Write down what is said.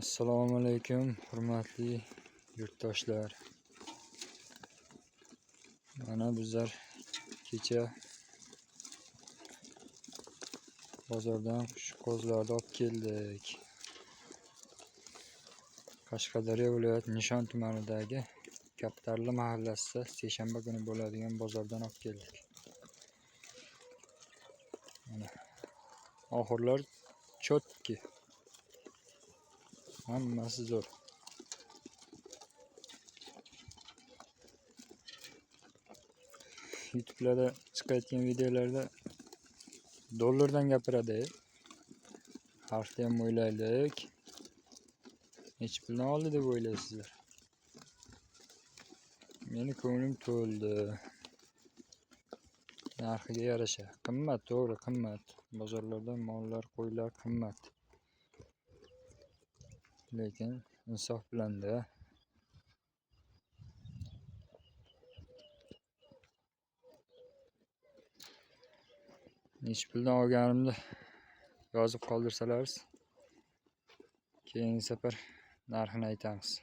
Assalomu alaykum, hurmatli yurtdoshlar. Mana bizlar kecha bozordan qo'zilarni olib keldik. Qashqadaryo viloyati Nishon tumanidagi Kaptarli mahallasida seshanba kuni bo'ladigan bozordan olib keldik. Mana oxurlar cho'tki. Hammasi zo'r. YouTube'larda chiqayotgan videolarda dollardan gapiradi. Harfni ham o'ylaylik. Necha puldan oldi deb o'ylaysizlar? Meni ko'nglim to'ldi. Narxiga yarasha. Qimmat, to'g'ri, qimmat. Bozorlarda mollar, qo'ylar qimmat. Lekin insof bilan-da. Necha puldan olganimni yozib qoldirsalaringiz, keyingi safar narxini aytamiz.